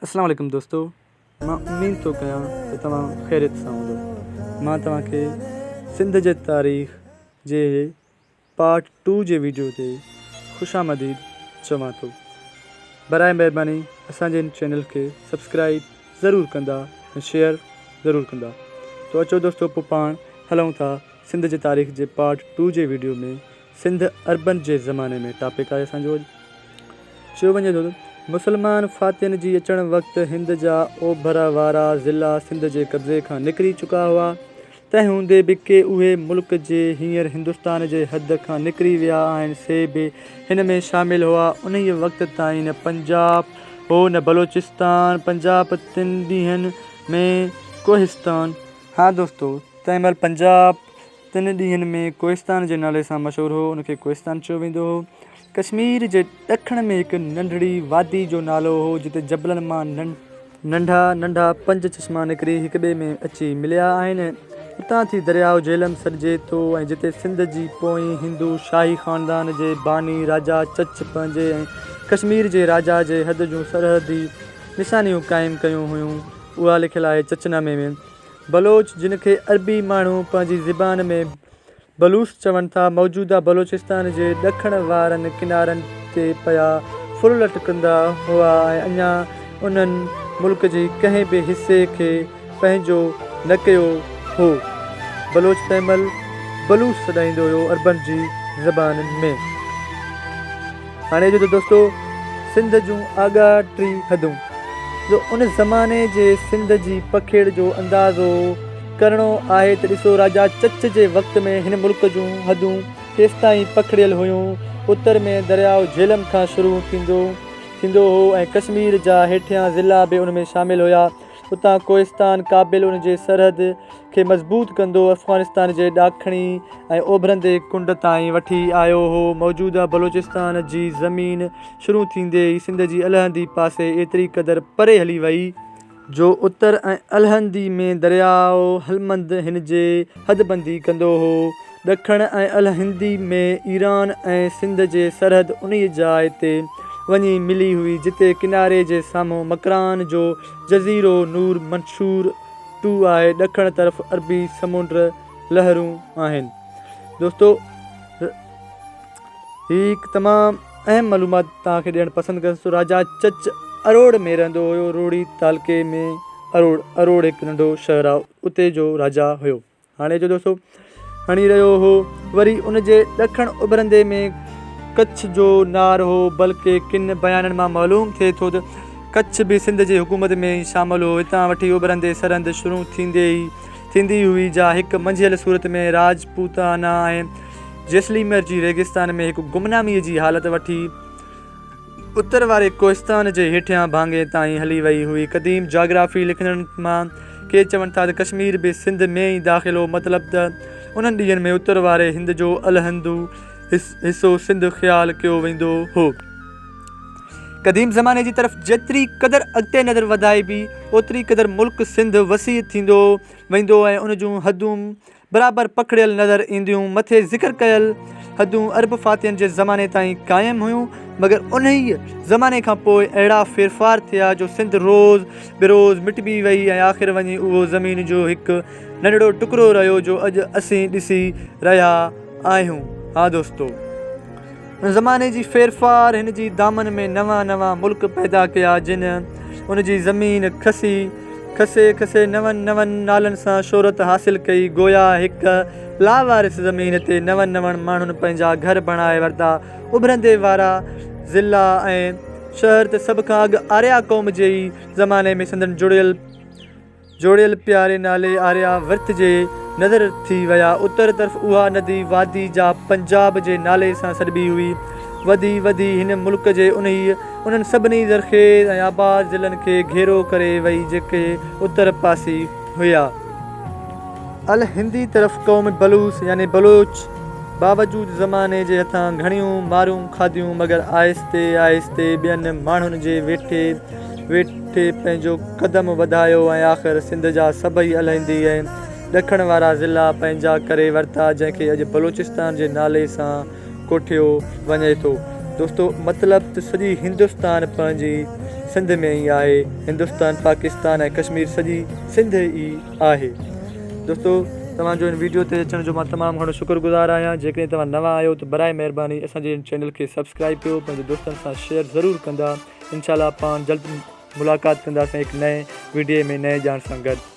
اسلام عليڪم دوستو مان اميد ٿو ڪيان ته توهان خيريت سان هوندو مان توهان کي سنڌ جي تاريخ جي پارٽ ٽو جي ويڊيو تي خوش آمديد چوان ٿو برائي مهرباني اسان جي هن چينل کي سبسڪرائب ضرور ڪندا ۽ شيئر ضرور ڪندا تو اچو دوستو پوء پاڻ هلون ٿا سنڌ جي تاريخ جي پارٽ ٽو جي ويڊيو ۾ سنڌ عربن جي زماني ۾ ٽاپڪ آهي اسان جو اڄ. چيو وڃي ٿو ته مسلمان فاتحن جي اچڻ وقت هند جا اوڀر وارا ضلعا سنڌ جي قبضي کان نڪري چڪا هئا، تنهن هوندي به ڪي اهي ملڪ جي هينئر هندستان جي حد کان نڪري ويا آهن سي به هن ۾ شامل هئا. انهيء وقت تائين نه پنجاب هو نه بلوچستان، پنجاب تن ڏينهن ۾ ڪوهستان، ها دوستو تنهن مهل پنجاب تن ڏينهن ۾ ڪوهستان جي نالي سان مشهور هو، ان کي ڪوهستان چيو ويندو هو. ڪشمير جي ڏکڻ ۾ هڪ ننڍڙي وادي جو نالو هو، جتي جبلن مان ننڍا ننڍا پنج چشما نڪري هڪٻئي ۾ اچي مليا آهن. اتان ٿي درياء جهلم سڏجي ٿو ۽ جتي سنڌ جي پوئين هندو شاهي خاندان جي باني راجا چچ پنهنجي ۽ ڪشمير جي راجا جي حد جون سرحدي نشانيون قائم ڪيون هيون، اها لکيل آهي چچنامي ۾. بلوچ، جن کي عربي ماڻهو پنهنجي زبان ۾ بلوس چون ٿا، موجوده بلوچستان جي ڏکڻ وارن ڪنارن تي پيا ڦرلٽ ڪندا هئا ۽ اڃا انهن ملڪ جي ڪنهن به حصي کي پنهنجو نه ڪيو هو. بلوچ تنهن مهل بلوس سڏائيندو هيو عربن جي زبان ۾. هاڻي اچو ته دوستو سنڌ جون آڳاٽي حدون جو ان زماني جي سنڌ جي پکيڙ جو اندازو ڪرڻو آهي ته ڏسو راجا چچ جي وقت ۾ هن ملڪ جون حدون ڪيستائين پکڙيل هيون. اتر ۾ درياء جهلم کان شروع ٿيندو ٿيندو هو ۽ ڪشمير جا هيٺيان ضلعا به ان ۾ شامل هيا. اتان ڪوهستان ڪابل ان جي سرحد کي مضبوط ڪندو افغانستان جي ڏاکڻي ۽ اوڀرندي ڪنڊ تائين وٺي آيو هو. موجوده بلوچستان جي زمين شروع ٿيندي ئي سنڌ جي الهندي پاسي ايتري قدر پري هلي وئي، جو اتر ۽ الهندي ۾ درياء هلمند هن جي حدبندي ڪندو هو. ڏکڻ ۽ الهندي ۾ ايران ۽ سنڌ جي سرحد انهيء جاء تي وڃي ملي هئي، جتي ڪناري جي سامهون مڪران جو جزيرو نور منشور ٽو آهي. ڏکڻ طرف عربي سمنڊ لهرون آهن. دوستو هي هڪ تمام اهم معلومات توهان کي ڏيڻ پسند ڪندس. راجا چچ اروڙ ۾ رهندو هيو. روهڙي تعلقي ۾ اروڙ اروڙ هڪ ننڍو شهر آهي، اتي جو راجا هيو. هاڻي جو دوستو هڻي رهيو هو. وري ان جي ڏکڻ اڀرندي ۾ ڪڇ جو نار هو، بلڪه ڪن بيانن مان معلوم ٿئي ٿو ته ڪڇ به سنڌ جي حڪومت ۾ ئي شامل هو. هتان وٺي اڀرندي سرحد شروع ٿيندي ئي ٿيندي هئي، جا هڪ منجهيل صورت ۾ راجپوتانا ۽ جيسلمير جي ريگستان ۾ هڪ گمناميء جي حالت وٺي اتر واري ڪوهستان جي هيٺيان ڀاڱي تائين هلي وئي هئي. قديم جاگرافي لکندڙن مان ڪي چون ٿا ته ڪشمير به سنڌ ۾ ئي داخل هو، مطلب ته انهن ڏينهن ۾ اتر واري هند جو الهندو حصو سنڌ خيال ڪيو ويندو هو. قديم زماني جي طرف جيتري قدر اڳتي نظر وڌائبي، اوتري قدر ملڪ سنڌ وسيع ٿيندو ويندو ۽ ان جون حدون برابر پکڙيل نظر اينديون. مٿي ذڪر ڪيل حدون عرب فاتحن جي زماني تائين قائم هيون، مگر انهيء زماني کان پوء اهڙا ڦيرڦار ٿيا جو سنڌ روز بروز مٽبي وئي ۽ آخر وڃي اهو زمين جو هڪ ننڍڙو ٽڪرو رهيو جو اڄ اسين ڏسي رهيا آهيون. ها دوستو! ان زماني جي ڦيرڦار هن جي دامن ۾ نوان نوان ملڪ پيدا ڪيا، جن ان جي زمين کسي کسي کسي نون نون نالن سان شهرت حاصل ڪئي. گويا هڪ لاوارث زمين تي نون نون ماڻهن پنهنجا گهر بڻائي ورتا. اڀرندي وارا ضلعا ۽ شهر ته سڀ کان اڳ آريا قوم جي ئي زماني ۾ سندن جڙيل جوڙيل پياري نالي آريا ورت جي نظر ٿي ويا. اتر طرف اها ندي وادي جا پنجاب جي نالي سان سڏبي هئي، وڌي وڌي هن ملڪ جي انهيء انهن سڀني زرخيز ۽ آباد ضلعن کي گهيرو ڪري وئي جيڪي اتر پاسي هيا. الهندي طرف قوم بلوس يعني بلوچ باوجود زماني جي هٿان گهڻيون مارون کاڌيون مگر آهستي آهستي ٻين ماڻهن جي ويٺي ويٺي پنهنجو قدم وڌايو ۽ آخر سنڌ جا سڀئي الهندي ۽ ڏکڻ وارا ضلعا پنهنجا ڪري ورتا جنهن کي اڄ بلوچستان جي نالي سان ڪوٺيو وڃي ٿو. دوستو مطلب ته سڄي هندستان پنهنجي سنڌ ۾ ئي آهي هندستان پاڪستان ۽ ڪشمير سڄي سنڌ ئي آهي دوستو توهان جو هن ويڊيو تي اچڻ جو مان تمام گهڻو شڪر گذار آهيان جيڪڏهن توهان نوان آهيو ته برائي مهرباني اسان جي هن چينل کي سبسڪرائب ڪيو پنهنجي دوستن سان شيئر ضرور ڪندا انشاء الله پاڻ جلد ملاقات ڪنداسين هڪ نئين ويڊيو ۾ نئين ڄاڻ سان گڏ.